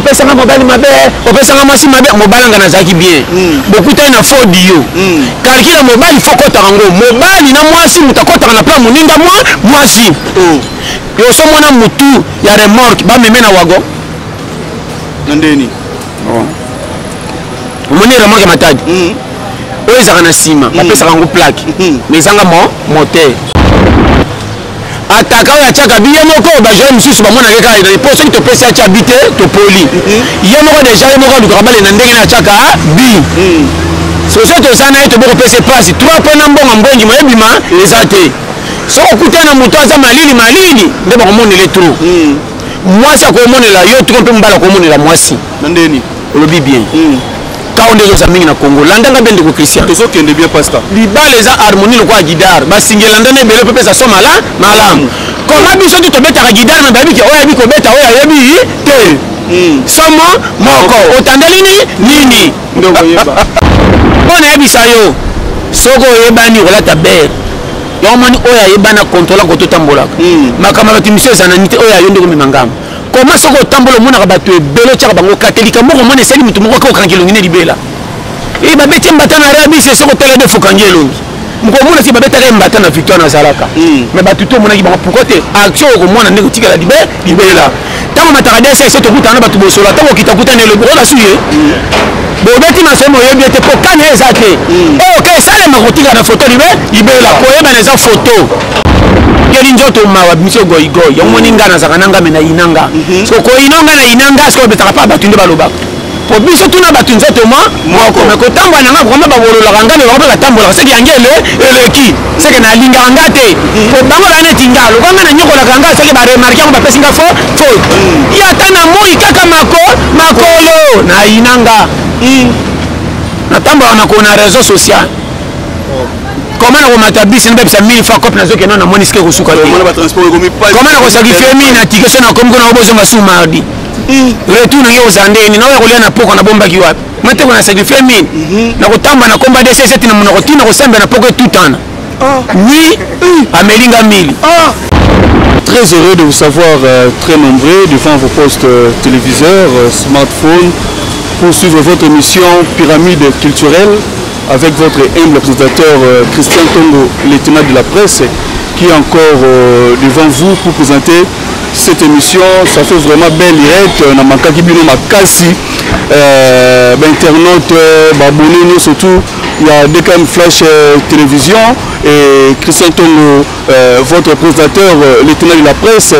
Opesanga mobali mabe, opesanga mwasi mabe, mobali nga nazalaki bien. Bokutani na faux dio. Calcul ya mobali fo kotaka ngo. Mobali na mwasi moto akotaka na plan moninga mwa mwasi. Yo so mona mutu ya remorque bameme na wagon. Na ndeni. Omoni remorque ya Matadi? Oyo ezalaka na nsima, bapesaka yango plaque. Mais ezanga moteur. Ataka oyo atiaka bi ye moko, bajoueur mosusu bamonaka kaka po soki topesi atya bi te, topoli ye moko deja. Ye moko alukaka bale na ndenge na atiaka bi. Soso toza na ye, tobokopesa epasi 3 mpo na mbongo mbongi moyebima eza te. Soki okutana na moto aza malili malili nde bakomonela trop. Mwasi akomonela yo trop, mpe mobali akomonela mwasi. Na ndeni. Olobi bien. Kao nde ezoza mingi na Congo. Landanga mpe, ndeko Christian. Tozokende bien, pasteur. Libala eza harmonie lokola guitare, basingi elandana ebele mpe pesa so malamu. Koma biso ti tobetaka guitare, me bayebi ke oyo ayebi kobeta, oyo ayebi te. Somo moko otandeli ni nini? Nde okoyeba. Mpo nayebisa yo, soki oyebani kolata bere yango, moni oyo ayebana kontrola koto otambolaka, makambo ya bato miso eza nani te. Oyo ayo nde komema ngambo. Koma soki otambola, omonaka bato ebele, otiaka bango katelika moko, omona esali motu moko okangi elongi ne libela. E babeti mbata na rabisi, soki otala de fokangi elongi mokomona si babetaka ye mbata na Victoire nazalaka. Mais bato to omonaki bango pourquoi te? Action okomona ndenge otikala libe libela. Ntango mataka DSS, tokutana na bato bosola. Ntango okita kutana elobi oyo basu ye bobeti masomo, oyebi ete po kane eza te. Oyo ka esalema kotikala na foto libe libela, koyebana eza foto keli nzoto mawa biso goigoi. Yango moni nga nazalaka na nga me nayina nga. So koyina nga nayina nga, soki obetaka pa bato nde balobaka po biso tuna bato nzoto mwa moko. Me kotambola na nga vraiment, babololaka nga, me bango mpe batambolaka. Seke yange ele eleki, seke nalingaka nga te, po bango baya neti nga lokwa nga nanyokolaka nga. Soki baremarquer yango, bapesi nga fo faute. Ye ata na moi kaka mako makolo nayina nga, natambolaka makolo na réseau social. Koma nakomata bisi, nabebisa 1000 fois cope, nazokende namoni sike kosuka te. Omona batransport ekomi pasi. Koma nakosacrifier mille na ticket so nakomi kuna, bozonga su mardi, retour nange kozala ndeni naoya kolia na poko nabombaki wapi mateko na sacrifier mille nakotamba na komba dc na monoko ntina kosambela na poko etutana wi amelinga mille. Très heureux de vous savoir très nombreux devant vos postes téléviseurs, smartphones, pour suivre votre émission Pyramide culturelle avec votre humble présentateur Christian Tongo, lieutenant de la presse, qui est encore devant vous pour présenter cette émission. Ça fait vraiment belle lurette. Na makaki bino makasi, ba internaute, ba abonné, nous surtout, il y a DKM Flash Télévision et Christian Tongo, votre présentateur, lieutenant de la presse,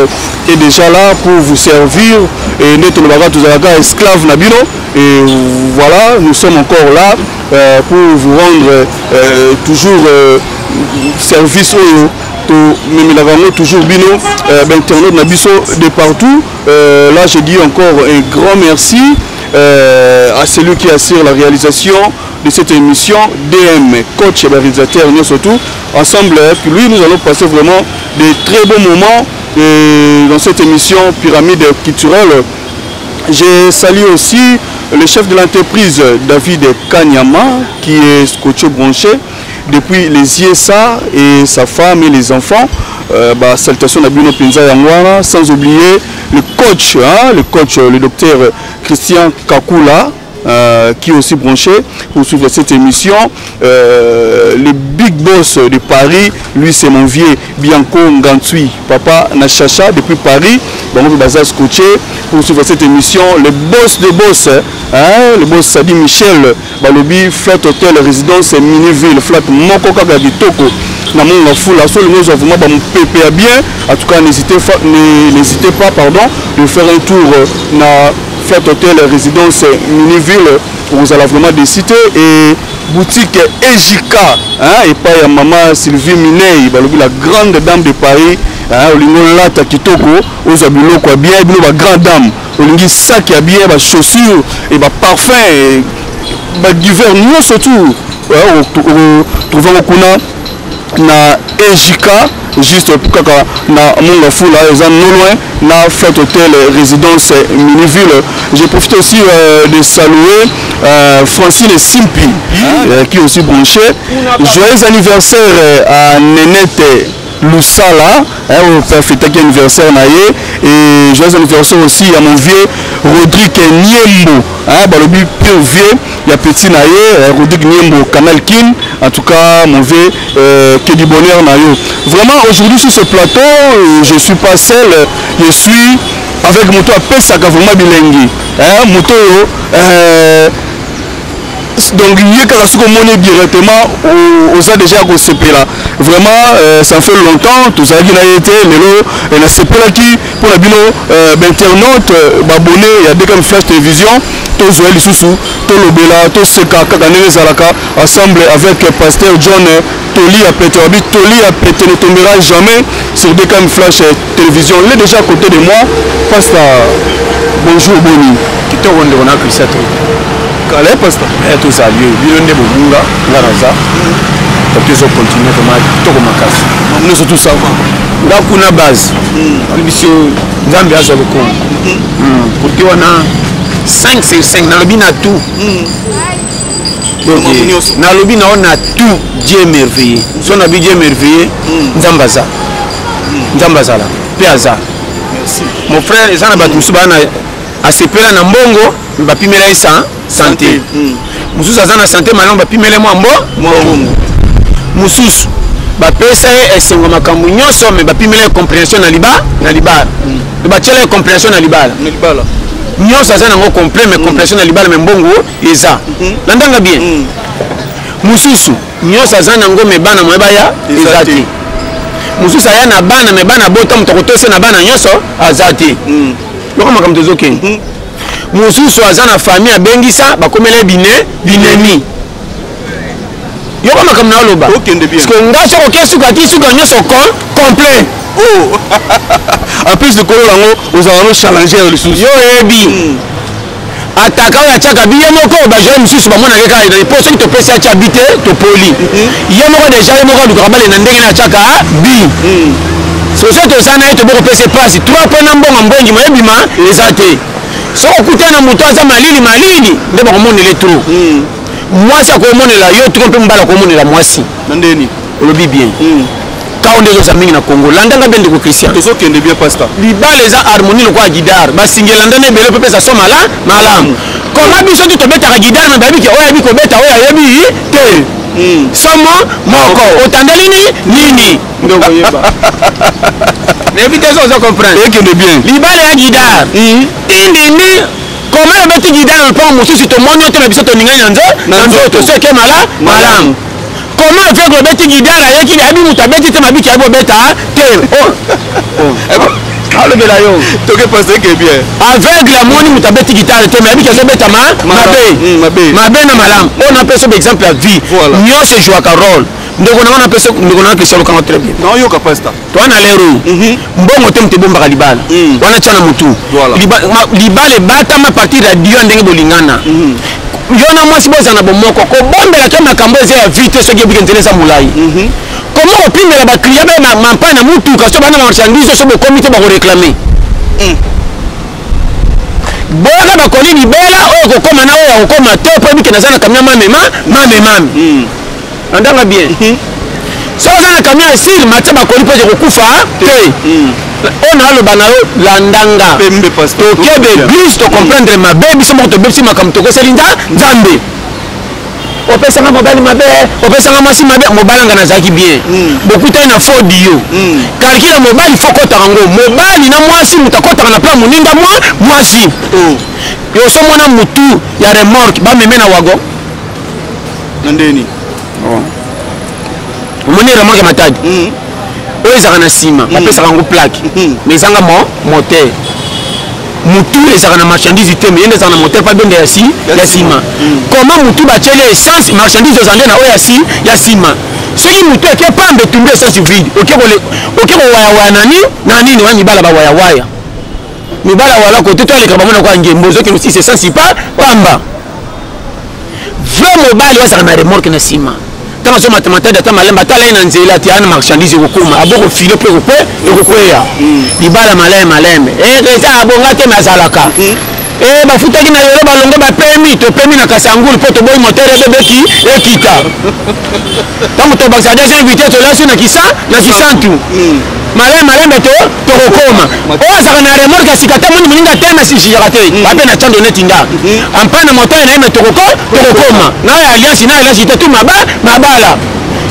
est déjà là pour vous servir. Et nous sommes esclaves na bino. Et voilà, nous sommes encore là pour vous rendre toujours service oyo tomemelaka yango toujours bino bainternaute na biso de partout. Là, je dis encore un grand merci à celui qui assure la réalisation de cette émission, DM, coach et réalisateur, nous surtout ensemble avec lui, nous allons passer vraiment de très bons moments dans cette émission Pyramide culturelle. Je salue aussi le chef de l'entreprise, David Kanyama, qui est scotché branché depuis les ISA et sa femme et les enfants. Bah, salutations à Bruno Pinza Yangwana, sans oublier le coach, hein, le coach, le docteur Christian Kakula, qui est aussi branché pour suivre cette émission. Le big boss de Paris, lui c'est mon vieux Bianco Ngantsui, papa Nachacha depuis Paris. Bon, on va scotché pour suivre cette émission. Le boss de boss, hein, le boss Sadi Michel, balobi Flat Hotel Résidence Miniville, Flat moko kaka kitoko na Mont Ngafula. So le vraiment ba pepe ya bien. En tout cas, n'hésitez pas, pardon, de faire un tour na Flat Hotel Résidence Miniville. Vous allez vraiment décider. Et boutique EJK, hein, et pas ya maman Sylvie Miney, balobi la grande dame de Paris, hein, olingo lata kitoko, ozwa biloko ya bien, bino ba grande dame, olingi sac ya bien, ba chaussures et ba parfum et ba divers nyonso tout, trouve kuna na EJK, juste kaka na Mont Ngafula, eza non loin na Flat Hotel Résidence Miniville. J'ai profité aussi de saluer Francine Simpi, qui est aussi branché. Joyeux anniversaire à Nenette. Lusala, hein, oyo afetaki anniversaire na ye. Et joyeux anniversaire aussi à mon vieux Rodrigue Niembo, hein, balobi pur vieux ya petit na ye Rodrigue Niembo Canal Kin. En tout cas mon vieux, que du bonheur na yo. Vraiment aujourd'hui sur ce plateau, je suis pas seul, je suis avec moto apesaka vraiment bilengi, hein, moto oyo donc ye kaka soki omoni directement oza déjà kosepela. Vraiment ça fait longtemps tozalaki na ye te, lelo nasepelaki mpona bino bainternaute, baabonné ya DKM Flash Télévision, tozwa lisusu tolobela, toseka kaka ndenge ezalaka ensemble avec pasteur John Toli ya Pete. Wabi Toli ya Pete ne tombera jamais sur DKM Flash Télévision. Il est déjà à côté de moi. Pasteur, bonjour. Boni? Kitoko, ndeko na Christian. To Kala, pasteur. Tozali oyo bino nde bobunga, nga naza to ezocontinue vraiment kitoko makasi. Nyonso tout ça va. Nga kuna base wana, biso Nzambe azwa lokumu. Kote wana 5 sur 5, nalobi na tout. Donc nalobi na yo na tout, Dieu est merveilleux. So nabi Dieu est merveilleux, Nzambe aza, Nzambe azala mpe aza. Mon frère, eza na bato mosusu baa na asepela na mbongo, bapimela ye sa santé. Mosusu aza na santé malamu, bapimela ye mwa mbongo. Mosusu bapesa ye esengo, makambo nyonso, me bapimela ye compréhension na liba na libala, batiela ye compréhension na libala. Nyonso aza nango complet, mais compréhension na libala, me mbongo eza na ndanga bien. Mosusu nyonso aza nango, me bana moye baya eza te. Mosusu aya na bana, me bana bota, moto akotosa na bana nyonso aza te. Yoka makambo tozokende. Mosusu aza na famille, abengisa, bakomela ye bine binemi. Yoka makambo na oloba. Okende bien. Parce que nga soki oke suka ti suka, nyonso complet. Oh, en plus likolo yango ozala no challenger lisusu. Yo oyebi ataka oyo atiaka bi ye moko, bajoueur mosusu bamonaka kaka po soki topesi atya bi te, topoli ye moko déjà. Ye moko alukaka bale na ndenge na atiaka bi. Soso toza na ye, tobokopesa epasi 3 mpo na mbongo mbongi moyebima eza te. Soki okutana na moto aza malili malili, nde bakomonela trop. Mwasi akomonela yo trop, mpe mobali akomonela mwasi. Na ndeni? Olobi bien. Kao nde ezoza mingi na Congo. Landanga mpe, ndeko Christian. Tozokende bien, pasteur. Libala eza harmonie lokola guitare, basingi elandana ebele mpe pesa so mala malamu. Koma biso ti tobetaka guitare, me bayebi ke oyo ayebi kobeta, oyo ayebi te. Somo moko otandeli ni nini, nde okoyeba. Nayebi te so oza comprendre. Ekende bien. Libala ya guitare tindindi. Koma obeti guitare na lopango mosusu, tomoni yo te, na biso toningani na nzoto so eke mala malamu. Koma aveugle obeti guitare, ayeki, ayebi moto abeti te, mabiki ayebi obeta te. Alobela yo. Toke, pasteur, eke bien. Aveugle amoni moto abeti guitare te, mais ayebiki azobeta mabe. Mabe. Mabe na malamu. Oyo napesa baexemple ya vie. Nyonso ejwaka rôle, ndeko nanga. Napesa ndeko nanga Christian Lokanga très bien. Naoyoka, pasteur. Toa na lero oyo, mbongo te moto ebombaka libala wana, tia na motu. Libala ebatama partir ya dio ya ndenge bolingana yo na mwasi, bozala na bomoko, kobombela te makambo eza ya vie te. Soki ebiki nzela eza molai, koma kopimela baclient be mampai na mutuka, so bana marchandise, so bokomi te, bakoréclamer. Boyaka bakoli libela oyo kokóma na oyo akokóma te, mpo ebike naza na camion mamema mamemame. Andanga bien. Soki oza na camion ya sire, matia bakoli mpo ete kokufa te. Oyo naaloba na yo, landanga. Pembe, pasteur. Tokebe église, tocomprendre mabe biso moko, tobebisi makambo, tokoseli Nzambe. Opesanga mobali mabe, opesanga mwasi mabe. Mobali anga nazalaki bien, bokutani na faux dio. Calcul ya mobali, fo kotaka ngo mobali na mwasi, moto akotaka na plan moninga mwa mwasi. Yo so mona motu ya remorque bameme na wagon. Na ndeni? Omoni remorque ya Matadi oyo ezalaka na nsima, bapesaka yango plaque, mais ezanga mo moteur. Mutu ezalaka na marchandise te, mais ye nde ezalaka na moteur mpo abenda ya si ya nsima. Comment mutu batieli essence, marchandise ozala nde na oyo ya si ya nsima? Soki mutu eke pamba, etumbi essence vide, oke kowayawaya na nini na nini wana. Mibala bawayawaya, mibala wala kote to aleka, bamona kwa ngembo ozokende osisa essence pa pamba. Vrai mobali oyo azalaka na remorque na nsima, ntango azomata Matadi, ata malembe, atala ye na nzela ti ana marchandise ekokoma, aboko file mpe ekokweya. Libala malembe malembe, eza abonga te, me azalaka. E bafutaki na yolo, balongo bapemi, topemi na Kasangulu mpo toboyi moteur ebebeki ekita. Ntango tobakisa deuxième vitesse, tolasi na kisa na Kisantu. Malembe malembe to tokokoma. Oyo azalaka na remorque ya sika te, moni moninga te, nasisijaka te, bape na tiando neti nda ampa na moteur na ye, me tokokoma na oyo alliance na alliance te, tu maba mabala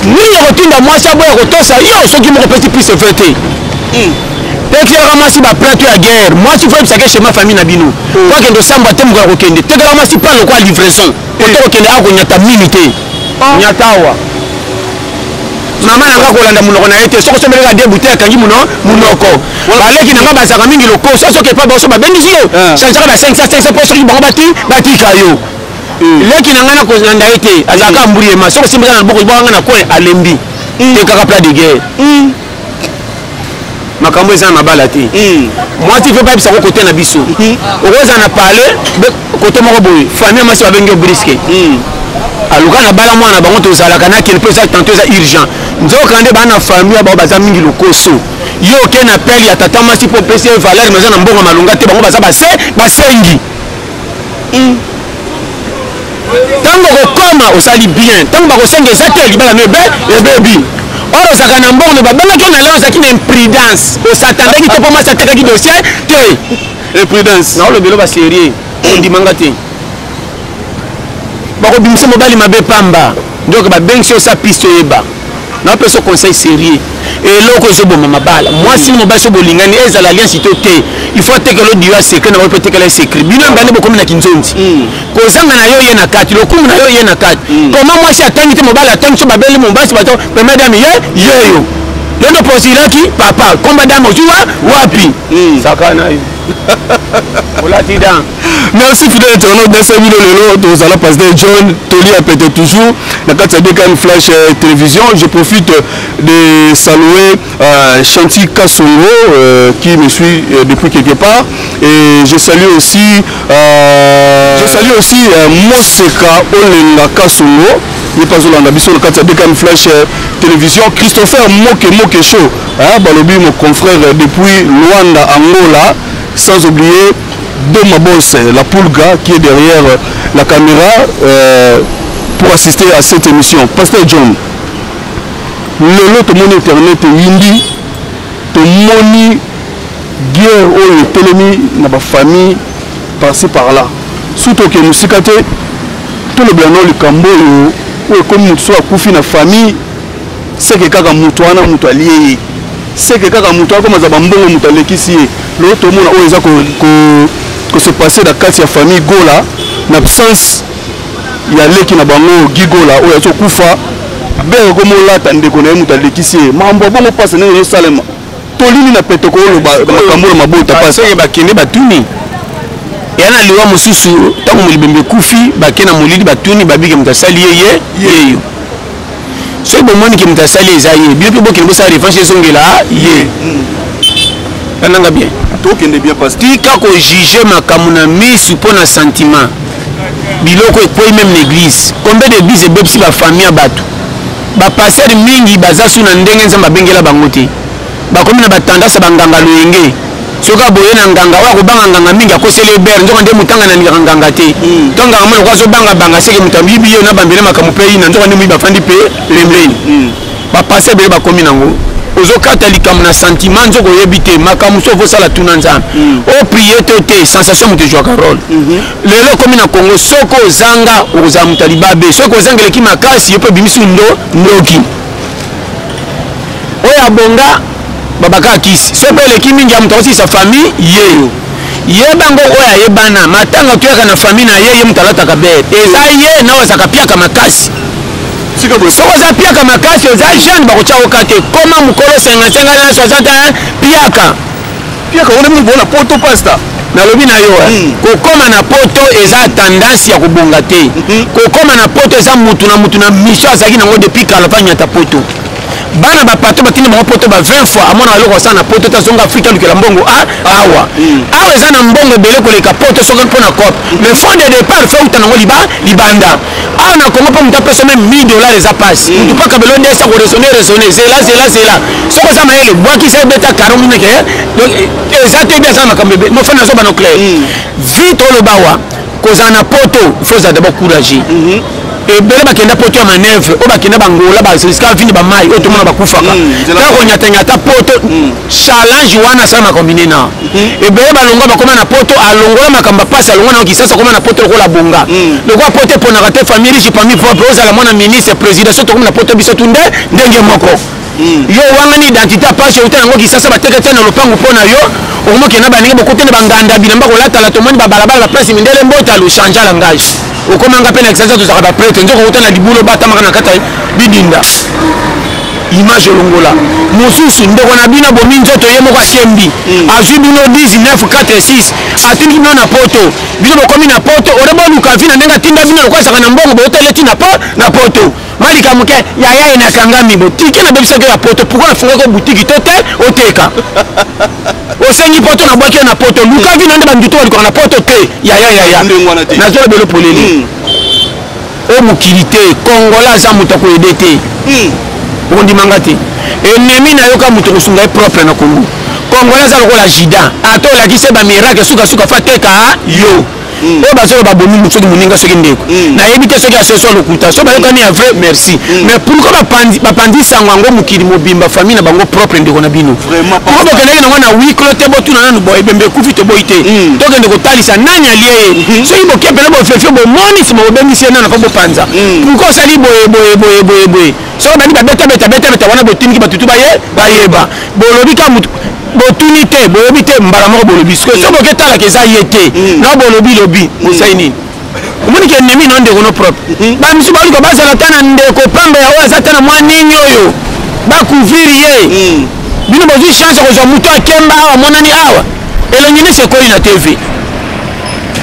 nini okotinda mwasi aboya kotosa yo soki moko opesi piste fe te. Tekelaka mwasi baplateau ya guerre. Mwasi fo yebisaka schéma famille na bino po akende osambwa te. Mokolo kokende, tekela mwasi pa lokwa livraison kote kokende, akonyata mini te, nyata awa. Mama na nga kolanda monoko na ye te. Soki osombeleka de bouteille, akangi monoko. Baleki na nga bazalaka mingi lokoso. Soki epa baso babengisi yo, changeaka ba 500 500 mpo soki bango bati batika yo. Leki na ngai na kolanda ye te, azalaka mburiema. Soki osimbaka na loboko, libwaka nga na coin, alembi. Tekaka plat de guerre. Makambo eza na mabala te. Mwasi fo bayebisako kote na biso, okozala na palais kote moko boye, famille mwasi babengi yo brusque, aluka na bala mwana bango, tozalaka na kende mpo eza tantôt eza urgent. Nzoka nde baa na famille ya bango baza mingi lokoso. Yo oke na pele ya tata mwasi mpo opesi ye valeur, mais eza na mbongo malonga te. Bango baza base basengi. Ntango okokoma, osali bien. Ntango bakosenga eza te, libala no ebe ebebi. Or ozalaka na mbongo, babengaki yo na lelo, ozalaki na imprudence, osatandaki te mpo mwasi atekaki dossier te. Imprudence. Naolobelo baserie, ondimanga te. Bakobimisa mobali mabe pamba. Donc babengisi yo sa piste, oyeba naopesa conseil sérieux. Eloko ezoboma mabala, mwasi na mobali so bolingani, ezala alliance to te, il faut atekela odiyo ya secret na bango mpe etekela ye secret. Bino mbande bokomi na kinzonzi, kozanga na yo ye na kati, lokumu na yo ye na kati. Koma mwasi atangi te, mobali atangi, so babeli mobasi bato, première dame ye yeyo, yo ndo posilaki papa komba dame ozwi wa wapi saka na yo olati dan. Merci, fidèle internaute. Merci bino. Lelo tozala pasteur John Toli apete toujours na kati ya DKM Flash Télévision. Je profite de saluer Chanti Kasongo qui me suit depuis quelque part et je salue aussi Moseka Olenga Kasongo, ye mpe azolanda biso na kati ya DKM Flash Télévision. Christopher Moke Moke Show, hein, balobi mon confrère depuis Luanda, Angola, sans oublier Doma Boss, la Pulga qui est derrière la caméra pour assister à cette émission. Pasteur John, lelo tomoni internet eyindi, tomoni guerre oyo etelemi na bafamille par-ci par-là. Surtout oke mosika te, tolobela nao likambo oyo oyo ekomi motu so akufi na famille, seke kaka moto wana moto alie ye, seke kaka moto akoma aza bambongo, moto alekisi ye. Lelo tomona oyo eza kose passer na kati ya famille Gola na absence ya leki na bango Guy Gola oyo azokufa, bere komolata ndeko na ye moto alekisi ye. Makambo ya bongo mpasi ndenge ezosalema, tolini na pete koloba makambo na mabota pasi. Soki bakende batuni eya na liwa mosusu, ntango molibembe ekufi, bake na molili, batuni, babike moto asali ye ye yeyo. Soki bomoni ke moto asali eza ye, bino mpe bokende bosala revanche, ezongela ye. Landanga bien. Tokende bien, pasteur. Tika kojuger makambo na misu mpo na sentiment. Biloko ekwei même na église. Combien d'église ebebisi bafamille ya bato? Bapasteur mingi baza su na ndenge Nzambe abengela bango te, bakomi na batendance ya banganga loyenge. Soki aboye na nganga oyo akobanga nganga mingi, akoseli ebere. Nzoka nde motanga nalingaka nganga te. To nganga mo lokwa azobangabanga, seke moto ayibi ye na bambele makambo mpe yina. Nzoka nde moyibi afandi mpe pembeni. Bapasteur ebele bakomi nango, ozokata likambo na sentiment, nzoka oyebi te makambo. So ofosala tuna Nzambe, oprier to te, sensation moto ezwaka rôle. Lelo okomi na Congo, soki ozanga okozala moto ya libabe, soki ozanga eleki makasi, yo mpe obimisi ndo ndoki oyo abonga babaka kisi. Soki mpe eleki mingi ya moto akosilisa famille yeyo, yebango oyo ayebana matanga toyaka na famille na ye, ye moto alataka bere, eza ye na oyo azalaka piaka makasi. Soki oza piaka makasi, oza jeune, bakotya oka te. Koma mokolo 55 na 61, piaka. Piaka wana mingi bona poto, pasteur. Nalobi na yo, kokóma na poto eza tendance ya kobonga te. Kokóma na poto eza mutu na mutu na mission azalaki nango depuis kala. Pa nyata poto, Bana bapato batindi bango poto ba 20 fois, amonaka eloko asala na poto te, azonga Afrika, alukela mbongo awa. Awa eza na mbongo ebele koleka poto soki mpo na cope, mais fond de départ faut uta nango libanda. Awa na Congo, mpo moto apesa même 1000 $ eza pasi. Motu mpo akabelo nde esa koraisonner, raisonner, zela, zela, zela. Soki oza mayele, bwakisa, ebeta karo mineke. Donc eza te, ebi aza na makambo ebele. Mofani nazoba no clair. Vie toloba awa, kozala na poto, il faut ozala d'abord courageux. Ebele bakenda poto ya manœuvre, oyo bakenda bangola, basika vini, bamai oyo tomona bakufaka. Nzela. Kaka konyatanyata poto, challenge wana asala makambo minene. Ebele balongwa, bakoma na poto, alongola makambo apasi, alongwa na Kisasa, akoma na poto lokola bonga. Lokola poto eponaka te famille riche parmi propre, ozala mwana ministre, président, so tokomi na poto, biso tu nde ndenge moko. Yo wangani identité apasi outa yango Kisasa, bateka te na lopango mpo na yo okomokenda baninga bokotene banganda bilamba kolatala. Tomoni babalabala, baplace mindele, mbota lochange langage. Okomanga mpe na Kisasa, tozalaka baprêtre, nzoko outa na libulu, batamaka na kati ya bidinda, image olongola mosusu. Ndeko na bino abomi nzoto ye moko, akembi, azwi bino 10, 9, 4, 6, atindi bino na poto. Bino bokomi na poto, ore boluka vi na ndenge atinda bino lokola azalaka na mbongo, bootele ti na poto. Malika moke yaya ye nakangami botike nabebisaki yo ya poto. Pourquoi nafungaki butiki to te oteka? Osengi poto, nabwaki yo na poto, luka vi na nde bandutu balukaka na poto te, yaya, yaya. Ndenge wana te. Nazolobelo polele o mokili te. Kongola aza moto akoyede te. Okondimanga te, ennemi nayoka moto kosunga ye propre na Congo. Congolais aza lokola juda, ata olakisi ye bamiracle, sukasuka fa teka yo. Oyo bazoloba babomi motu, soki moninga, soki ndeko, nayebi te soki asoso lokuta, so bayokani ya vrai, merci. Mais pourquoi bapandi sango yango mokili mobimba, famille na bango propre, ndeko na bino? Vraiment. Pourquoi bokendaki nango na huis clos te? Botuna nanu bo ebembe ekufi, toboyi te, tokende kotalisa nani alie ye. Soki boke pene, bofefie, bomoni, nsima bobengisi ye nano mpo bopanza. Pourquoi osali boye, boye, boye, boye, boye? Soki bandi babetabeta betabeta wana, botindiki batutu baye bayeba, bolobi ka mutu botuni te, boyebi te, mbala moko bolobi. Sikoyo so boke talaka, eza ye te na bolobi lobi, bosali nini? Omoni ke ennemi na ndeko no propre. Bamisu baluka bazala ta na ndeko pamba ya oyo aza ta na mwa nini oyo bacouvrir ye. Bino bozwi chance ya kozwa moto akemba awa, amonani awa, elongi nyonso ekoli na TV,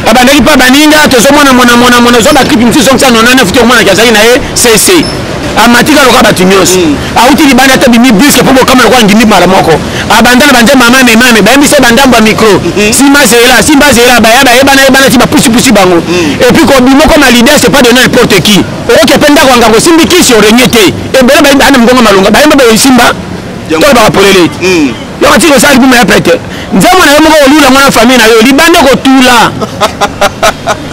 babandaki mpa baninga, tozomona mona mona mona, ozwa baclip mosusu zongisa 99 te, omonaki azalaki na ye cc, amatika lokola bato nyonso, awuti libanda te, bimi brusque mpo bokama lokola ndimi mbala moko, abanda na banzembo ya mame mame, bayembisa ye bandambo ya micro, nsima zela, simba zela, baya bayebana yebana ti bapusipusi bango. Et puis kobima okoma leader, c'est pas donné n'importe qui. Okoki mpe ndako ya ngango, osimbi kisi, orenye te. Ebele bayemba ana mongongo malonga, bayemba boye, esimba, tolobaka polele. Yoko tika osala libuma ya pete, nzembo na yo moko olula ngo na famille na yo libanda, kotula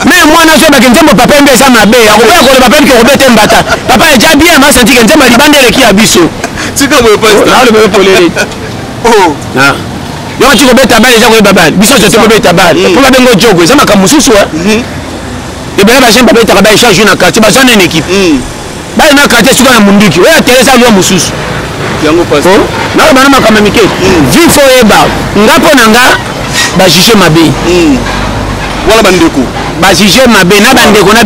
me mwana azoyebake nzembo papa yembe eza mabe, akokoya koloba mpe mike kobete mbata, papa eja bien masanti ke nzembo ya libanda eleki ya biso. Tika boye, pasteur. Naloba polele. Oh. Yoko tika kobeta bale, eza koyeba bale, biso nyonso tokobeta bale mpo babengo jogo, eza makambo mosusu. Ebele bajeune babetaka ba échange na quartier, baza nene équipe bale na quartier, suka na munduki oyo atelesa lwa mosusu. Yango, pasteur. Naloba na makambo ya mike. Vie, faut oyeba nga, mpo na nga bajuge mabe. Wana bandeko. Bajuge mabe na bandeko na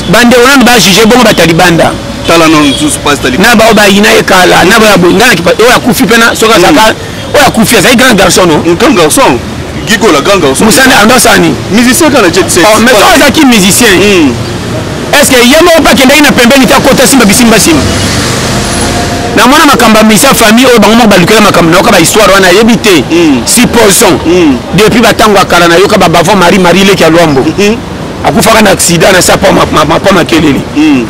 bandeko nanu bajuge bongo bato ya libanda. Tala nano lisusu, pasteur. Na bao bayina ye kala na bao boye, nga oyo akufi mpena, soki azalaka oyo akufi azali grand garçon no. Grand garçon Gigola, grand garçon. Mosani ando asani. Musicien kaka na jet set. Oh, mais soki azalaki musicien, est ce que ye moko mpe akendaki na pembeni te, akota simba bisimba nsima? Namona makambo ya misia famille oyo, bango moko balukela makambo. Nayoka bahistoire wana, nayebi te. Supposons depuis batango ya kala, nayoka babavon Marie, Marie leki ya Lwambo, akufaka na accident na sa mapa makelele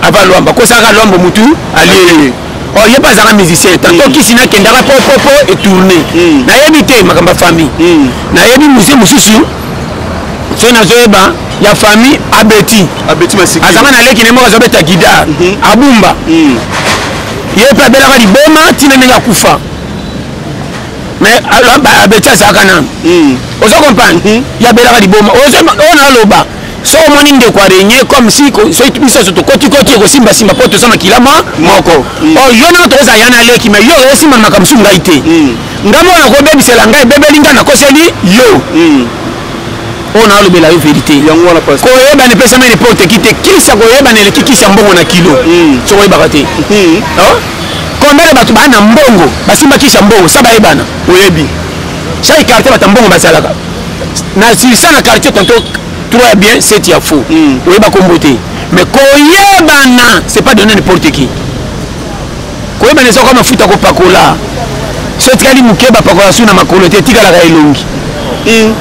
ava Lwambo akosaka Lwambo mutu alie. Oh, ye mpe azalaka musicien, tanto kisi nakendaka popopo etourne. Nayebi te makambo ya famille. Nayebi musicien mosusu soki nazoyeba ya famille Abeti. Abeti Masiki. Azalaka na leki ne moko azobeta guitare, abumba. Ye mpe abelaka liboma ntina ndenge akufa, mais Abeti azalaka nanu. Ozo comprendre? Ye abelaka liboma oyo naloba. So omoni ndeko arenye comme si soki biso nyonso tokotikoti, ekosimbasimba mpo toza makila mwa moko. Oyo yo nanga tokozala ya na leki, mais yo osimba makambo mosusu, ngai te. Ngai moko nakobebisela ngai, ebebeli ngai, nakoseli yo. Oyo nalobela yo vérité. Yango wana, pasteur. Koyebana epesama n'importe qui te. Kisi ya koyebana eleki kisi ya mbongo na kilo soki oyebaka te. Oh? Combien de bato baa na mbongo basimba kisi ya mbongo sa bayebana? Oyebi chaque quartier bato ya mbongo bazalaka na sisa na quartier, tantôt 3 ya bien, 7 ya faux. Oyeba kombo te, mais koyebana, c'est pas donné n'importe qui. Koyebana eza kwa mafuta kopakola. So etikali moke, bapakola su na makolo te, etikalaka elongi.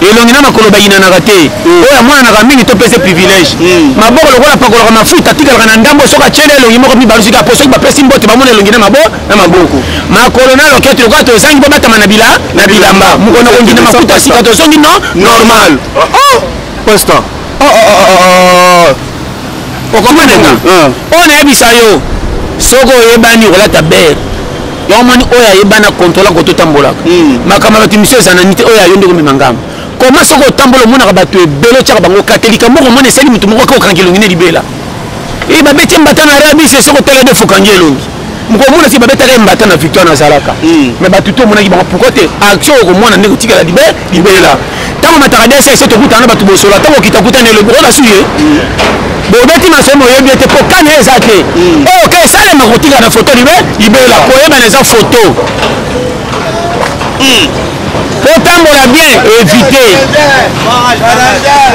Elongi na makolo bayinanaka te. Oyo amonanaka mingi, topesa privilège. Maboko lokola apakolaka mafuta, atikalaka na ndambo. Soki atieli elongi moko, mibalusi kaka, po soki bapesi mbote, bamona elongi na maboko, makolo na loketo. Lokola tozangi mpo batama na bila na bilamba, mokolo na kongina mafuta sika, tozongi no normal. Oh, pasteur. Oh, oh, oh, oh. Okomona nga oyo nayebisa yo, soki oyebani, okolata bere. Yango moni oyo ayebana, contrôle koto otambolaka. Makambo ya bato miso eza nani te, oyo ayo nde komema ngambo. Koma soki otambola, omonaka bato ebele, otiaka bango katelika moko, omona esali motu moko ake okanga elongi ne libela. E babeti mbata na rabise, soki otala de fokangi elongi moko, omona si babetaka ye mbata na Victoire nazalaka. Mais bato to omonaki bango, pourquoi te? Action okomona ndenge otikala libe libela. Ntango mataka DSS, tokutana na bato bosola. Ntango okita, kutana elobi oza su ye, bobeti masomo, oyebi ete po kane eza te. Oyo ke esalema, kotikala na foto libe libela. Koyebana eza foto otambola bien, évite.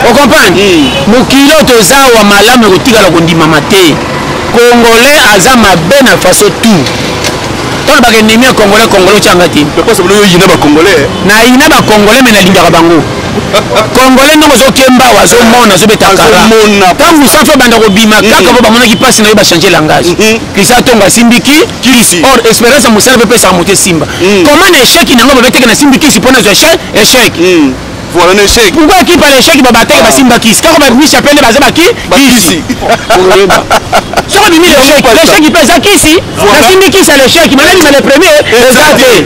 Ocomprendre? Mokili oyo toza awa, malamu ekotikala kondimama te. Congolais aza mabe na façon tout. Ntango baka ennemi ya Congolais, Congolais otyanga te. Oyina Bacongolais? Nayina Bacongolais, me nalingaka bango. Congolais ndenge ozokemba awa, azomona, azobeta kara. Ntango safi obanda kobima kaka po bamonaki mpasi na yo, bachange langage. Christian Tongo asimbiki kisi. Or expérience ya mosala mpe epesaka moto esimba. Comment na échec nango babeteke nasimbi kisi mpo nazwa échec? Voilà un échec. Pourquoi équipe à l'échec babateke basimba kisi? Kaka babimisa pene, baza baki kisi. Soki obimi l'échec, l'échec mpe eza kisi. Nasimbi kisi ya l'échec, mais nabima le premier eza te.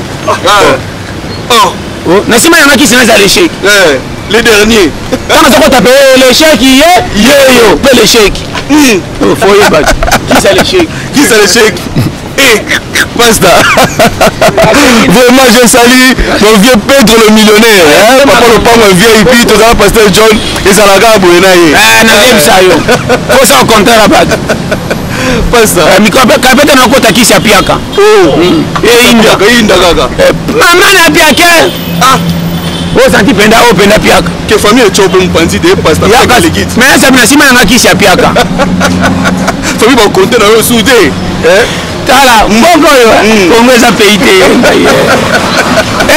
Na nsima yanga kisi naza l'échec. Le dernier. Ntango azokota mpe l'échec, ye yeyo mpe l'échec. Faut oyeba kisi ya l'échec. Kisi ya l'échec. Eh, pasteur. Vraiment, je salue mon vieux Pedro le millionnaire. Hein? Papa le Pango VIP, tout ça, pasteur John, et ça la gabe, Eh, nayebisa yo. Faut ça au contraire bato. Pasteur. Kapeta na okota kisi ya piaka. Oh. Einda. Inda kaka. Mama na piake. Ah. Osanti mpenza oyo mpenza piaka. Que famille etiopo mopanzi te, pasteur. Mais asabi na nsima nanga kisi ya piaka. Famille bakonte na yo su te. Tala mboka oyo, Kongo eza pays te,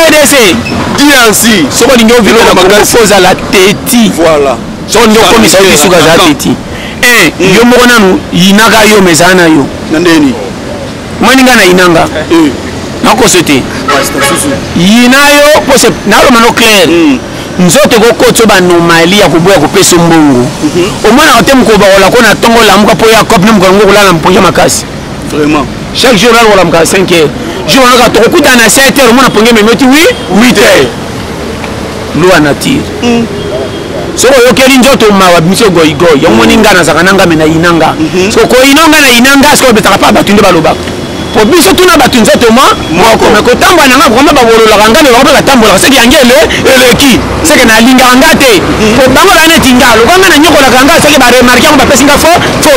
RDC. DRC. Soki olingi ovivre na Kongo, faut ozala teti. Voilà. Soki olingi okomisa yo bisuka, azala teti. Un, yo moko nanu yinaka yo, mais ezala na yo. Na ndeni? Moni nga na yinanga, nakoso te. Yina yo mpo naloma no clair. Nzoto ekokoti yo baanomalie ya koboya kopesa mbongo. Omonaka te mokolo bakola ko na ntongo, olamuka mpo ya cope na mokolo yango kolala mpongi makasi. Vraiment. Chaque jour olala, kolamuka 5 heures. Jour wana kaka tokokutana na 7 heures, omona pongi ememi oti 8 heures. Loi nature. Soki oyokeli nzoto mawa, bimisi goigoi. Yango moni nga nazalaka na nga, me nayina nga. Soki koyina nga, nayina nga. Soki obetaka pa bato nde balobaka po biso tuna bato nzoto mwa moko, me kotambola na nga vraiment, babololaka nga, me bango mpe batambolaka. Soki yange ele eleki, seke nalingaka nga te, po bango baya neti nga lokola nga nanyokolaka nga. Soki baremarquer yango, bapesi nga fo faute.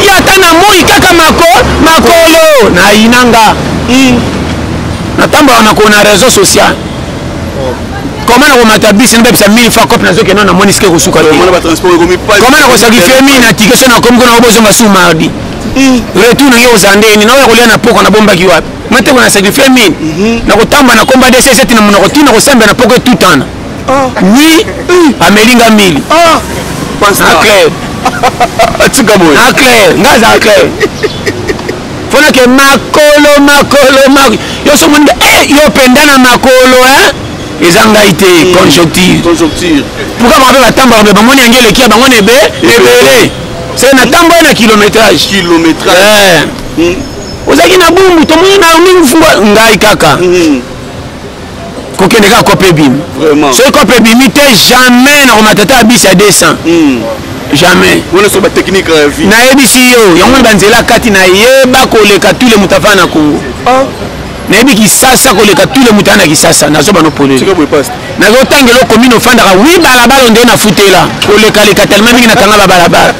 Ye ata na moi kaka mako makolo nayina nga, natambolaka makolo na réseau social. Comment nakomata bisi, nabebisa 1000 fois cope, nazokende, namoni sike kosuka te. Comment nakosacrifier 1000 na ticket? So nakomi kuna, bozonga su mardi, retour nange kozala ndeni naoya kolia na poko, nabombaki wapi mateko? Na sacrifier 1000 nakotamba na komba dc7 na monoko ntina kosambela na poko etutana. Oui, ameli nga 1000 na clair. Atika boye. Na clair, nga azala clair. Mpona ke makolo makolo makolo yo so moni yo mpenza na makolo eza ngai te, conjoncture. Conjoncture. Pourquoi bango mpe batambolaka, me bamoni yango eleki ya bango na ebe ebele, se natambola na kilométrage. Kilométrage. Ozalaki na Bumbu, tomoni na mingi ngai kaka kokende kaka kope ebimi. Soki kope ebimi te, jamais nakomata ta bisi ya 200, jamais. Wana so batechnique ya vie. Nayebisi yo yango wana, banzela kati nayeba koleka tous les moto afana na Congo. Nayebi Kisasa koleka tous les moto aya na Kisasa. Nazoba no polele. Tika boye, pasteur. Nazotangela okomine ofandaka wi balabala nde nafutela kolekaleka tellement mingi, nakanga babalabala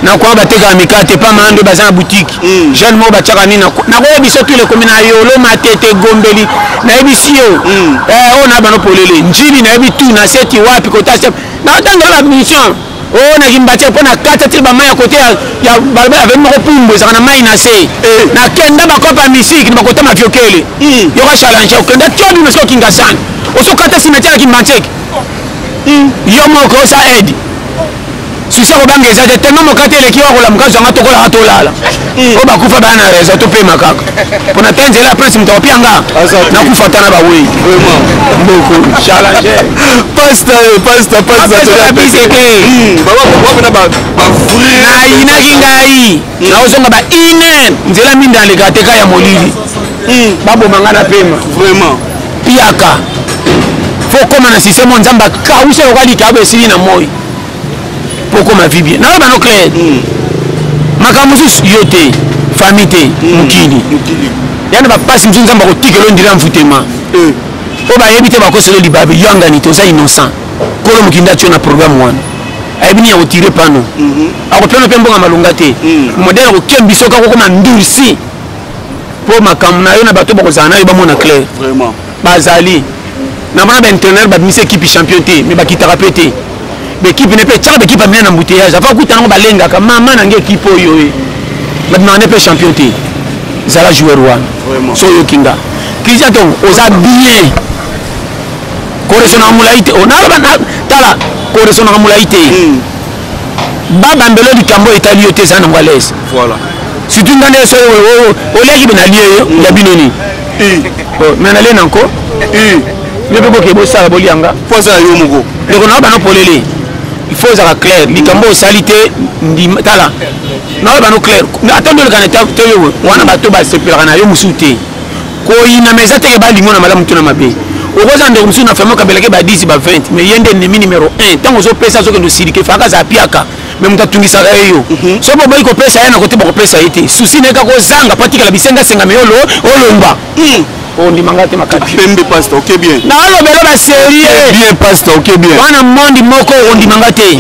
nakwanga, batekaka mikate pa mando, baza na boutique jeune moko batiaka nini. Nakoyebisa tous les communes na Yolo, Matete, Gombeli, nayebisi yo. Oyo na bano polele Njili, nayebi tout na seti wapi kota se naotangela bamission. Oyo na Kimbatia mpo na kata ti ba mai ya kote ya balabala aveni moko pumbu ezalaka na mai na se. Eh. Nakenda bakopa ya misiki na bakota maviokele. Yoka challenge okenda tiobi mesiko Kingasani. Osokata cimetière ya Kimbanseke. Yo moko osa aide. Susi akobanga eza te tellement mokate eleki yo akolamuka zwanga tokolaka tolala. Oyo bakufa baya na raison topema kaka. Pona te nzela ya prince moto akopia nga. Nakufa ata na bawei. Mboko challenge. Pasta pasta pasta toya te. Baba baba na ba ba vrai. Nayinaki ngai. Naozonga ba une nzela minda aleka te ka ya molili. Baboma nga na pema. Vraiment. Piaka. Faut koma na système Nzambe akawusa lokola likabo esili na moi. Po koma vie bien. Naloba no clair. Makambo mosusu yo te, famille te, mokili. Yana ba pasi mosusu Nzambe akotikela ondire envoûtement. Oyo bayebi te bakosela libabe, yo angani te, oza innocent. Kolo mokili nde atio na programme wana. Ayebi nini akotire pano. Akopena mpe mbongo ya malonga te. Modèle akokembi soki akokoma ndursi. Po makambo na yo na bato bakozala na yo bamona clair. Vraiment. Bazali. Na bana ba entraîneur babimisi équipe champion te, mais bakitaka pe te. Ba équipe ne pe tiaka ba équipe ya minene na embouteillage. Afa kuta nango balengaka mama na nge équipe oyo e. Babimaka ne pe champion te. Zala joueur wana. Vraiment. So oyoki nga. Christian Tongo, oza bien. Koresonaka molai te. Onaloba na tala koresonaka molai te. Babambelo likambo etali yo te eza nango à l'aise. Voilà. Surtout nga nde so oliaki be nalie yo ya bino nini. Mais nalie nanko. Yo mpe boke bosala bolianga. Po aza yo moko. Ndeko na bano polele. Il faut ezala clair. Likambo osali te ndima tala. Na bano clair. Ata ndoleka na te yo wana bato basepelaka na yo mosusu te. Koyinama eza teke balingo na malamu to na mabe. Okoza ndeko mosusu na famille okabelaki ba 10 ba 20 mais ye nde ennemi numéro 1. Ntango ozopesa azokende osilike faka aza piaka. Mais moto atungisaka ye yo. Soki boboyi kopesa ye na kote bakopesa ye te. Souci na ye kaka ozanga po atikala bisengasenga mais olongwa. Ondima nga te makasi. Pembe pasteur, ok bien. Nalobelo ba sérieux. Bien pasteur, ok bien. Wana monde moko ondima nga te.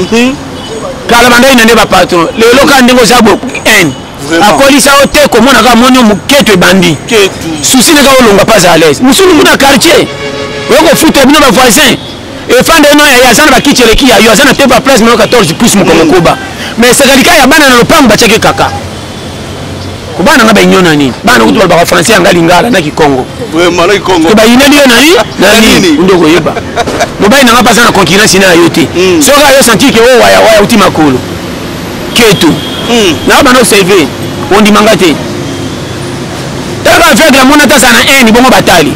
Kala bandai na nde ba patron. Lelo kaka ndenge oza bo haine. Akolisa yo te komona kaka moni yo moketo ebandi. Souci na kaka olongwa pas à l'aise. Mosusu kuna quartier. Oyo kofuta bino ba voisin. Efanda eno ya aza na bakiti eleki ya yo aza na teba place moko 14 pouces mokongo koba. Mais esekalika ya bana na lopango batiaki kaka. Kobana nga bainyo na nini? Bana kutu balobaka français ya nga lingala na kikongo. Vraiment na kikongo. To bayineli yo na nini? Na nini? Nde okoyeba. Mobali na nga mpe aza na concurrence na yo te. Soki ayo sentir ke oyo waya waya uti makolo. Keto. Na bana observer ondima nga te. Tala aveugle amona ata azala na haine bongo batali.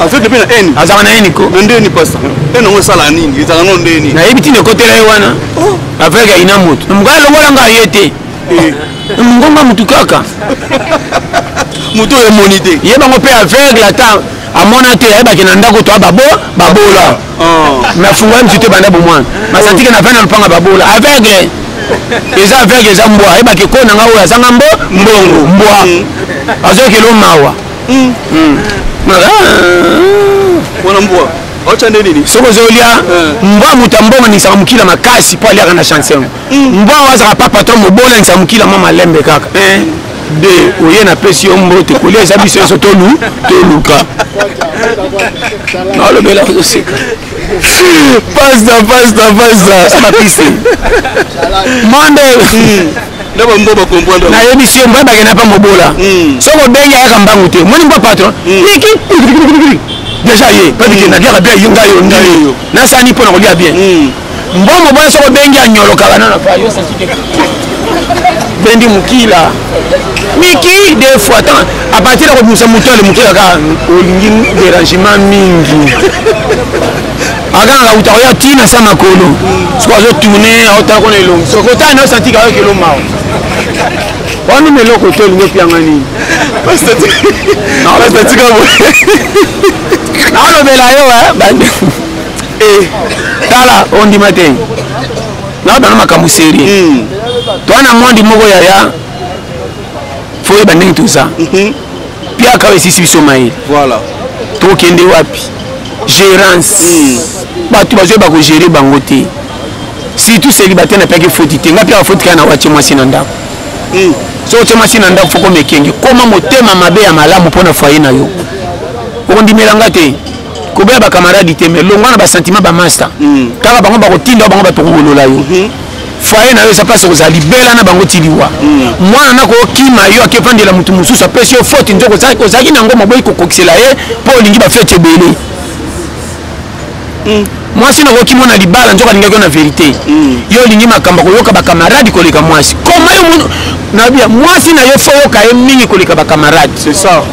Aveugle mpe na haine. Azalaka na haine ko. Na ndeni pasta. Haine yango esala nini? Ezalaka no ndeni. Nayebi ntina ekotela ye wana. Aveugle ayina moto. Na mokala alongola nga ye te. Ngonga motu kaka. Moto oyo emoni te. Ye bango mpe aveugle ata amona te ayebaki na ndako to babola. Mais afungola misu te banda bomwana. Masantike na vanda lupanga babola. Aveugle. Eza aveugle eza mbwa. Ayebaki ko na nga oyo azanga mbo mbongo mbwa. Azokelo mawa. Wana mbwa. Ocha nde nini? Soki ozolia mbwa moto ya mbongo aningisaka mokila makasi mpo aliaka na chanson. Mbwa oyo azalaka pa patron mobola aningisaka mokila mwa malembe kaka. 1 2 oye napesi yo mbote kolia eza biso nyonso toluka. Nalobela ozoseka. Pasta, pasta, pasta. Bapiste. Monde. Na ba mbwa ba comprendre. Nayebisi yo mbwa bakenda pa mobola. Soki obengi ayaka mbangu te. Omoni mbwa patron? Niki. Déjà ye, pas bikenda naliaka bien yo ngai yo ngai yo. Nasani mpo na kolia bien. Mbwa mobola soki obengi anyolokaka nano pa yo senti te. Bendi mokila. Miki deux fois tant à partir ya kobimisa moto ale mokila kaka olingi dérangement mingi. Akanga uta koya tina sa makolo. Soki azo tourner aotala kona elongi. Soki otala na yo senti kaka kelo mawa. Wana meloko te olingi opianga nini? Pasta tika boye. Nalobela yo bande. Tala ondima te. Nalobela makambo sérieux. Toi na monde moko yaya faut oyeba ndenge toza. Piaka oyo esisi biso mayele. Voilà. Tokende wapi? Gérance. Bato bazoyeba kogérer bango te. Surtout célibataire na piaki foti te. Nga piaka foti kaka na watie mwasi na ndako. Soki otie mwasi na ndako foko mekenge. Koma motema mabe ya malamu mpona foyer na yo. Okondimela nga te. Koboya bacamarade te, mais longwa na basentiment bamaster. Kaka bango bakotinda bango, bato kongolola yo. Foyer na yo eza place kozala libela na bango ti liwa. Mwana na kokima yo, akevandela motu mosusu, apesi yo faute. Nzoko ozalaki nango maboyi kokokisela ye mpo olingi bafete ebele. Mwasi nakoki mona libala, nzoka alingaki yo na vérité. Yo olingi makambo koyoka bacamarade koleka mwasi. Koma yo nabia mwasi na yo, faut yoka ye mingi koleka bacamarade. C'est ça.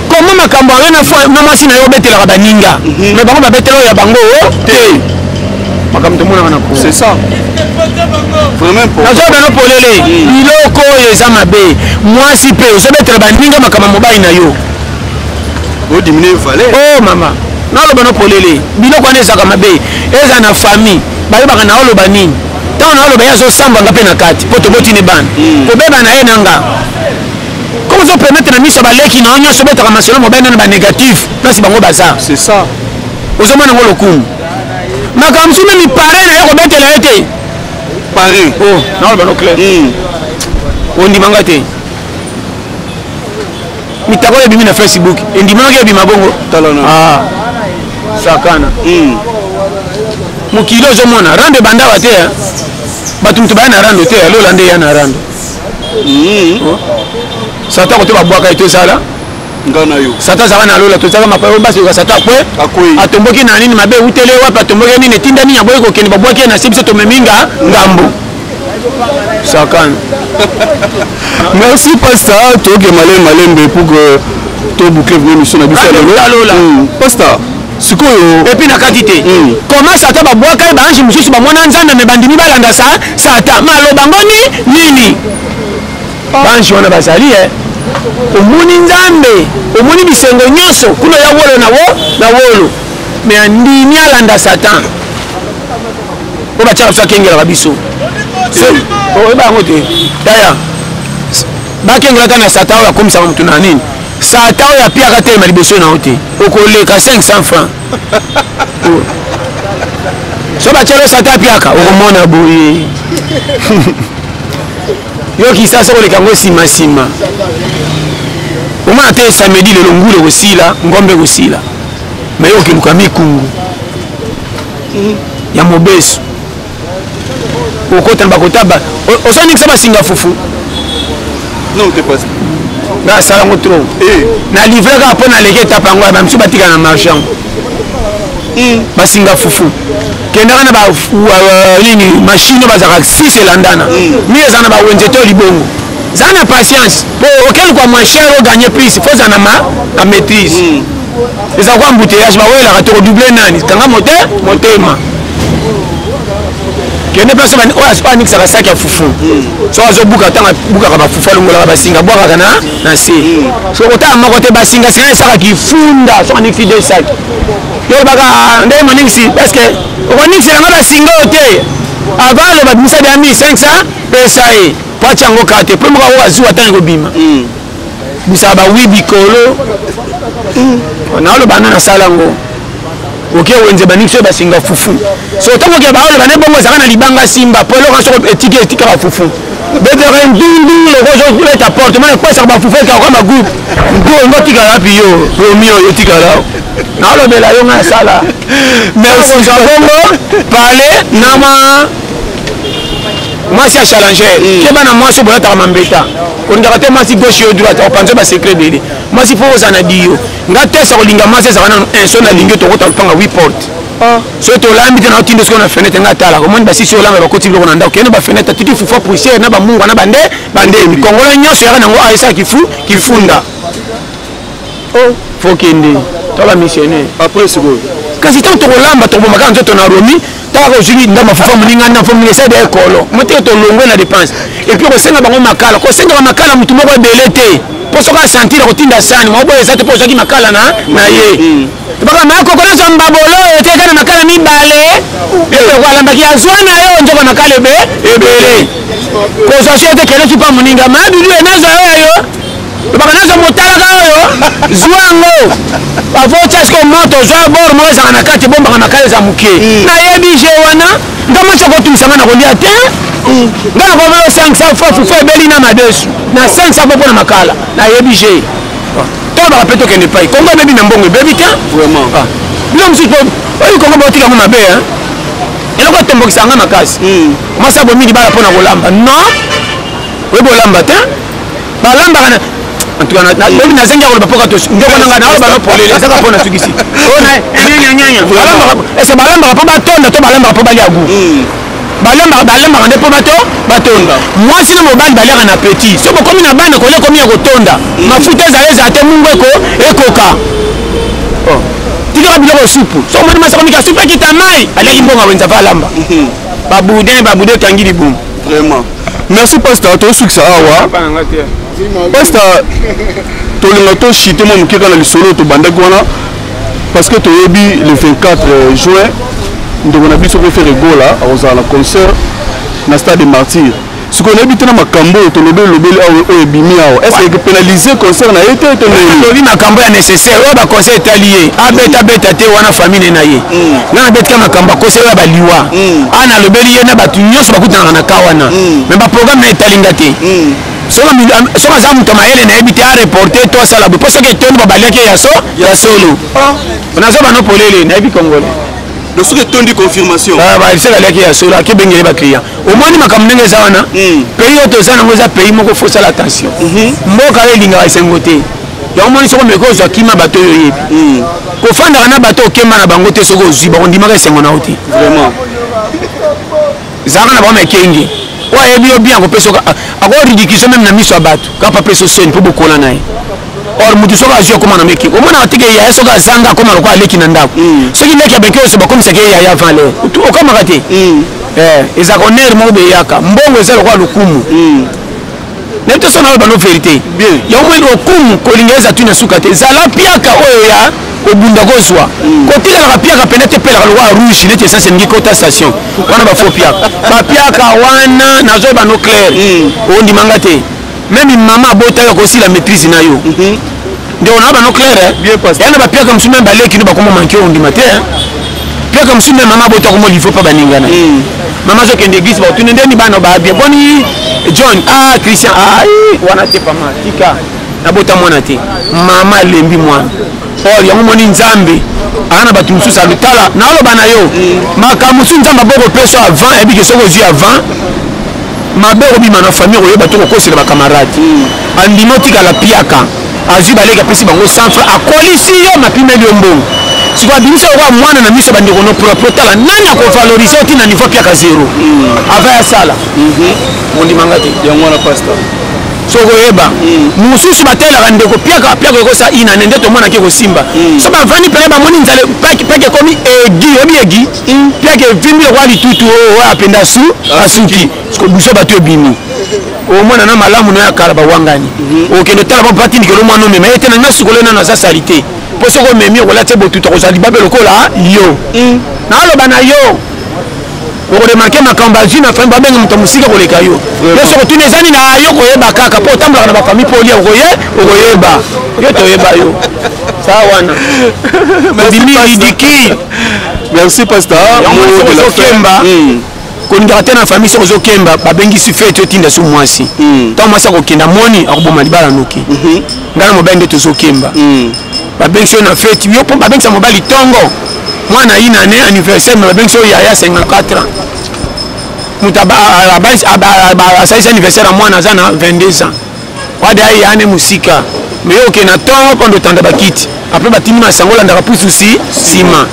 Koma makambo yango na mwasi na yo, obetelaka baninga, mais bango babetela oyo ya bango te. Makambo tomonaka na c'est ça, vraiment important. Nazoba no polele, biloko oyo eza mabe. Mwasi mpe ozobetela baninga makambo ya mobali na yo. Odiminue valeur. Oh mama, naloba no polele, biloko wana ezalaka mabe. Eza na famille, bayebaka na oloba nini. Ntango na oloba, ye azosambanga mpe na kati mpo tobotini bana kobeba na ye na nga. Comme ozopermettre na miso ya baleki na yo nyonso, obetaka masolo mobali nano banégatif place bango baza. C'est ça. Ozomona yango lokumu. Makambo mosusu memi pare na ye kobetela ye te. Pare. Oh, naoloba no clair. Ondimanga te, mitako oyo ebimi na Facebook, endimaki ebima bongo. Tala na. Ah, sakana. Mokili ozomona rando ebandawa te, eh. Bato moto baya na rando te, alola nde ya na rando. Satan kote babwaka ye, tozala nga na yo. Satan azalaka na lola, tozalaka mapa basoka. Satan akwe. Akwei. Atomboki na nini mabe eutele wapi? Atomboki nini? Etinda nini? Aboyi kokende, babwaki ye na se. Biso tomemi nga ngambo, sakana. Merci pasteur. Toke malembe malembe pour que toboucle vraiment émission na biso ya lelo. Talola. Pasteur, sikoyo et puis na kati te. Comment Satan babwaka ye, baange mosusu bamona Nzambe, me bandimi balanda sa Satan. Maloba ngo ni nini? Baange wana bazali e omoni Nzambe, omoni bisengo nyonso kuna ya wolo na wo na wolo, me andimi alanda Satan po batiaka biso, akengelaka biso. Oyeba yango te yaya, bakengelaka na Satan oyo akomisaka motu na nini. Satan oyo apiaka telema liboso na yo te, okoleka 500 francs. So batiaka Satan apiaka, okomona boye yo kisasa koleka yango nsima nsima. Omona te, samedi lelo ngulu ekosila, ngombe ekosila, me yo okeluka mikungu ya mobesu, okota na bakotaba, ozonikisa basinga fufu. Non te, pasteur. Nga asala yango trop. Na livre kaka mpo naleki etape yango ya bamisu batika na marché yango basinga fufu. Kendaka na ba nini, machine oyo bazalaka 6 elandana mi eza na bawenze to libongo. Za na patience po okeluka moins cher, oganye plus. Faut ozala na ma na maîtrise. Eza kwa embouteillage, bawelaka to kodouble nani. Kanga mote motema, kende place oyo anikisaka saki ya fufu. So azobuka, ntango abukaka bafufu, alongolaka basinga, abwakaka na se. So kotala moko te, basinga singa esaka kifunda. So anikisi deux sacs, yo olobaka ndenge moningisi, parce que okoningiselanga basinga oyo te. Avant aloba, bimisa bia 1500, pesa ye po atia yango kaka te, po moko ako azuwa ntango ekobima. Bisaka bawi bikolo naoloba na nasala yango. Oke wenze, baniki soki basinga fufu. So ntango oke baoloba ne bongo, ezalaka na libanga simba po eloko soko etiki, etikaka fufu, betaka ndundu loko ozobeta porte mona ekwesaka bafufu, ekaka kwa magroupe ngongo. Otikala wapi yo romi oyo otikala? Naolobela yo, nga asala. Merci. Bongo pale na mwa mwasi ya challenger. Keba na mwasi oyo bolataka mambeta. Kolingaka te mwasi gauche, yo droite, opanza basecret ebele. Mwasi faut ozala na dio. Nga tesa kolinga mwasi ezalaka nano un. So nalingi, tokota lupanga 8 porte. So tolambi te, naotinda sikoyo na fenêtre. Nga atalaka, omoni basisi olamba, bakoti biloko na ndako, kende bafenêtre, atiki fufu, poussière na bamungwa na bande bandemi kongola nyonso yaka nango aesala kifu kifunda. Faut kende to bamissionnaire. Après sikoyo? Kasi ntango tokolamba, tokobomaka nzoto na romi. Taka ozwiki ndamba fufu moninga, ndambo moninga esali ekolo moteke, tolongwe na dépense. Et puis kosenga bango makala, kosengaka makala motu moko ebele te, mpo soki asentir kotinda sani moko boye eza te, mpo ozwaki makala na ye. Baka makoko nyonso mbabolo oyo te, na makala mibale eloko alambaki, azwa na yo nzoka makala ebe ebele. Kozwa so ete kende supa moninga madudu enazwa yo ya yo, baka nazwa motalaka oyo, zwa yango avotya siko moto, zwa bor moko ezalaka na kati, ebombaka makala eza moke. Nayebi je wana, nga mwasi akotumisanga na kolia te. Nga na komelo 500 fois fufu ebeli na madesu na 500 fois mpo na makala. Nayebi je tolobaka mpe tokende epai Kongo ebebi na mbongo ebebi te. Vraiment. Ah. Bino mosusu oyo Kongo baotika yango mabe, eloko etombokisa yanga makasi. Mwasi abomi libala mpo na kolamba. Non, oyebi olamba te, balambaka na en tout cas nayebi nazangi ya koloba mpoka ndeko na ngai naoloba no polele ezaka mpo nasukisi ese balambaka mpo batonda to balambaka mpo balia gu? Balambaka, balambaka nde mpo bato batonda. Mwasi na mobali baliaka na appétit. So bokomi na bana, kolia ekomi ya kotonda. Mafuta ezala, ezala te, mungu eko ekoka. Tikaka biloko supu. So omoni mwasi akomika supu ekita mai, aliaki mbongo awenza va alamba baboudin, baboudin ekangi libumu. Vraiment, merci pasteur. Tosukisa awa, pasteur. Tolinga toshite mwa moke kaka na lisolo tobandaki wana, parce que toyebi le 24 juin ndeko na biso mpe Ferre Gola akozala na concert na Stade de Martyr. Sikoyo nayebi te na makambo oyo tolobeli lobeli awa, oyo ebimi awa, est ce que pénaliser concert na ye te to ndenge? Tolobi makambo ya nécessaire oyo baconseil etali ye, abeta beta te, wana famille na ye. Nga nabetika makambo akosi oyo ya baliwa a nalobeli ye na bato nyonso bakutanaka na ka wana, mais baprogramme na etalinga te. Soki aza moto mayele, nayebi te, areporte to asala boye, mpo soki etondi babaliaki ye ya solo. Nazoba no polele, nayebi Congolais. Donc soki etondi, confirmation. Soki aliaki ya solo, akebengeli baclient. Omoni makambo ndenge eza wana. Pays oyo toza nango eza pays moko faut osala attention. Mboka oyo elingaka esengo te. Yango moni soki omeki ozwa kima bato oyo oyebi, kofandaka na bato okemba na bango te, soki ozwi bakondimaka esengo na yo te. Vraiment. Ezalaka na bango mekenge oyo ayebi yo bien, akopesa, akoridiculiser même na miso ya bato kaka apesa soni mpo bokola na ye. Or mutu soki azwi, akóma na meki. Omonaka teke yaya soki azanga, akóma lokola aleki na ndako. Soki leki abeki oyo, bakomisaka ye yaya avant l'heure. Okamaka te, ezalaka honneur moko beyaka mbongo, eza lokola lokumu. Nayebi te so naloba no vérité. Yango moi lokumu kolinga eza tu na suka te. Zala piaka oyo ya kobunda kozwa, kotikalaka piaka pene te, pelaka lokola rouge neti essence elingi kota station wana. Bafaux piaka, bapiaka wana, nazoyeba no clair, ondimanga te. Même mama abota yo, akosila maîtrise na yo. Ndeko na bano clair, ya na bapiaka mosusu, même baleki no bakoma manke, ondima te. Piaka mosusu, même mama abota, akoma livre mpa baninga na ye. Mama azokende église, baotuni ndeni bana babie boni, John, ah, Christian, ah, wana te, pama tika nabota mwana te. Mama alembi mwana. Or yango moni Nzambe aa na bato mosusu alutala. Naoloba na yo makambo mosusu Nzambe aboko peso avant, ayebike soki ozwi avant, mabe okobima na famille, okoyeba to kokosela bacamarade. Andima otikala piaka. Azwi baleki, apesi bango 100 franc, akolisi yo, mapimeli yo mbongo. Sikoyo abimisa lokola mwana na miso ya bandeko no propre. Otala nani akovaloriser oti na niveau piaka zéro avant ya sala, mondimanga te. Yango wana, pasteur. Soki oyeba mosusu batelaka ndeko piaka, piaka ekosa inane nde tomonaki ekosimba. So bavandi pene, bamoni nzala, piaka ekomi egi, oyebi egi, piaka evimbi lokola litutu oyo apenda su asuki. Buso bato ebimi, omona na malamu na ya kala bawangani. Okende otala bango, batindikelo mwana omema ye te na nga sukolo nano aza sali te, mpo soki omemi okolati botuta, kozwa libabe lokola yo. Naloba na yo, okoremarquer makambo azwi na famille, babenga moto mosika koleka yo. Yo soki otuni eza nini, yo koyeba kaka mpo otambolaka na bafamille mpo olia, okoye okoyeba yo, toyeba yo sa wana obimi ridicule. Merci, pasteur. Ozokemba, kolingaka te na famille. Soki ozokemba, babengisi fête, otinda so mwasi. Ntango mwasi akokenda, moni akoboma libala noki. Ngai na mobali nde tozokemba. Babengisi oyo na fête, yo mpo babengisa mobali ntongo, mwana inane anniversaire, mais babengisi oyo yaya 54 ans, moto asalisi anniversaire ya mwana aza na 22 ans, wade ayane mosika. Mais yo okende na ntongo mpo ndotanda bakiti, après batindi masango, olandaka pusu si nsima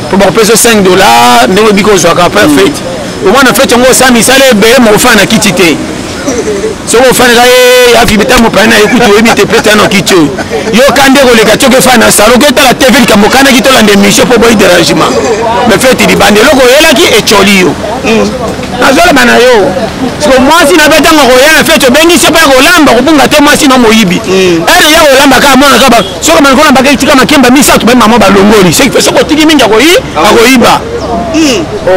mpo bakopesa 5 $, ndenge obiki ozwaka après fête. Omwana fête yango, osala misala ebele, mokofana na kiti te. Soki ofanaka ye afibeta mopaya na ye kutu, oyebi te pete na kiti oyo yoka nde koleka. Soki efana na salon, okotala TV, likambo okanaki tolanda émission mpo boyi dérangement. Mais fête libanda, eloko oyelaki ecoli yo. Nazoloba na yo, siko mwasi na be ntango akoya na fête, obengisi mpo ya kolamba, kobunga te. Mwasi na moyibi ere ya kolamba kaka mwana kaka, soki mani kolamba kaka, tika makemba misato, ba mama balongoli. Soki otiki mingi, akoyiba.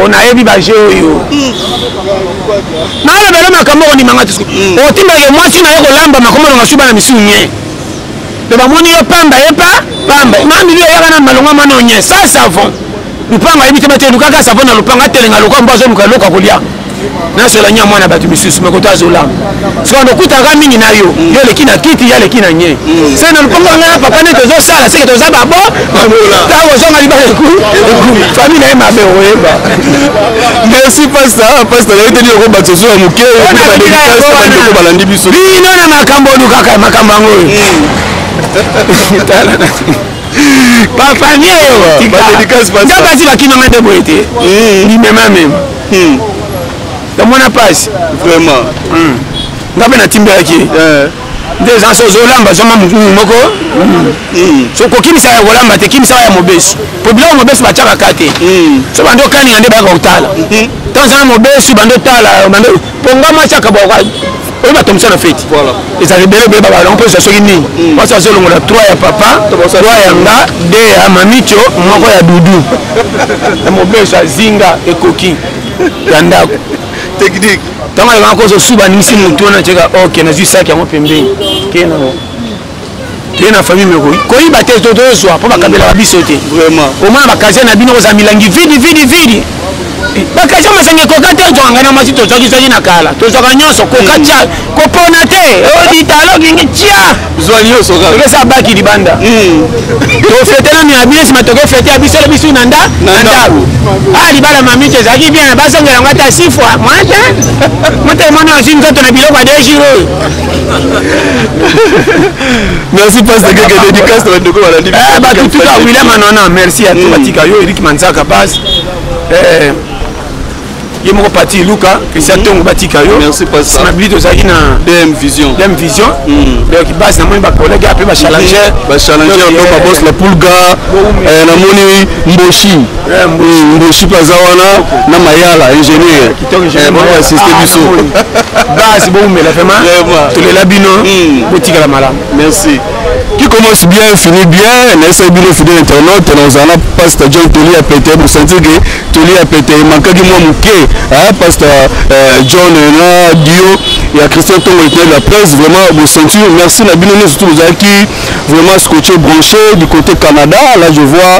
Nayebi baje oyo nalobela makambo okondimanga te. Otimbake mwasi na ye kolamba, makombo nanga su bana misu nye to bamoni yo pamba, ye pa pamba mamili oyaka na malonga mwana onye sa savon lupango ayebi te, batie lukaka savon na lupango, atelenga lokwa mbo azoluka eloko ya kolia. Nasola nya mwana bato misusu mekoto azolamba. Sikoyo nokutaka mingi na yo, yo oleki na kiti, ye aleki na nye. Se na lopango ngai na papa nde tozosala, seke toza babo. Ntango ozonga libala eku famille na ye mabe okoyeba. Merci pasteur, pasteur nayebi te nini okobakisa ozo ya moke bandeko balandi biso. Bino na makambo olukaka makambo yango oyo. Tala na bafamille oyo Ba dédicace, pasteur. Nzambe asi bakimanga nde boye te, limema mema tomona pasi. Vraiment. Nga mpe natimbelaki nde eza so ozolamba, zoma moko so kokimisa ya kolamba te, kimisa ya mobesu, po biloko mobesu batiaka ka te. So bando okaninga nde bayaka kotala ntango eza na mobesu, bando otala bando po nga mwasi akabwaka oyo bato mosusu na feti. Ezala ebele ebele, babalongo mpo ezwa soki nini, mwasi azolongola 3 ya papa, 3 ya nga, 2 ya mamicho, moko ya dudu ya mobesu, azinga ekoki ya ndako. Technique. Ntango alekaka kozosuba, aningisi motu wana, tieka ok, nazwi saki yango pembeni, ke nango toye na famille moko koyiba te, tozwa mpo bakabelaka biso te. Vraiment. Omona bacasier na bino kozala milangi vide vide vide, bacasier masanga ekoka te. Ozwaka ngai na mwasi, tozwaki zwaki na kala, tozwaka nyonso, koka tia, kopona te, oditalo kingi tia. Zwa nyonso kaka. Tokesa baki libanda, tofete nanu ya bino, nsima tokefete ya biso biso na nda na ndako. Ah, libala mamiti ezalaki bien, bazongela yango ata six fois mwa te moto emoni azwi nzoto na biloko ya 2 jours oyo. Merci pasteur, keke dédicace na bandeko balandi biso. Eh, bato tuka William Anona, merci ya to batika yo, Eric Manzaka base, ye moko Pati Luka, Christian Tongo, batika yo. Merci, pasteur. Nsima bili tozalaki na DM Vision. DM Vision. Donc base namoni bacollègue ape bachallenger. Bachallenger ndo babos la pulga, namoni Mboshi. Mboshi. Mboshi mpe aza wana na Mayala ingénieur. Kitoko, ingénieur. Bango assiste biso. Base boumela vraiment. Vraiment. Tolela bino, botikala malamu. Merci. Qui commence bien finit bien. Nayesaki bino, fidèle internaute, na ozala na pasteur John Toli ya pete. Bosentir ke toli ya pete emankaki mwa moke. Ah, pasteur John na dio ya Christian Tongo, lieutenant de la presse, vraiment bosentir. Merci na bino nyonso tu bozalaki vraiment scotché, branché du côté Canada. Là je vois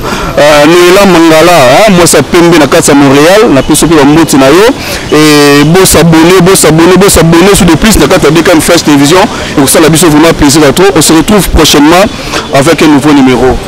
Noela Mangala, hein, mwasi ya pembe na kati ya Montréal, napesi mpe bamoti na yo. Et bosabonner, bosabonner, bosabonner sur de plus na kati ya DKM Flash Télévision, ekosala biso vraiment plaisir à trop. On se retrouve prochainement avec un nouveau numéro. Bye.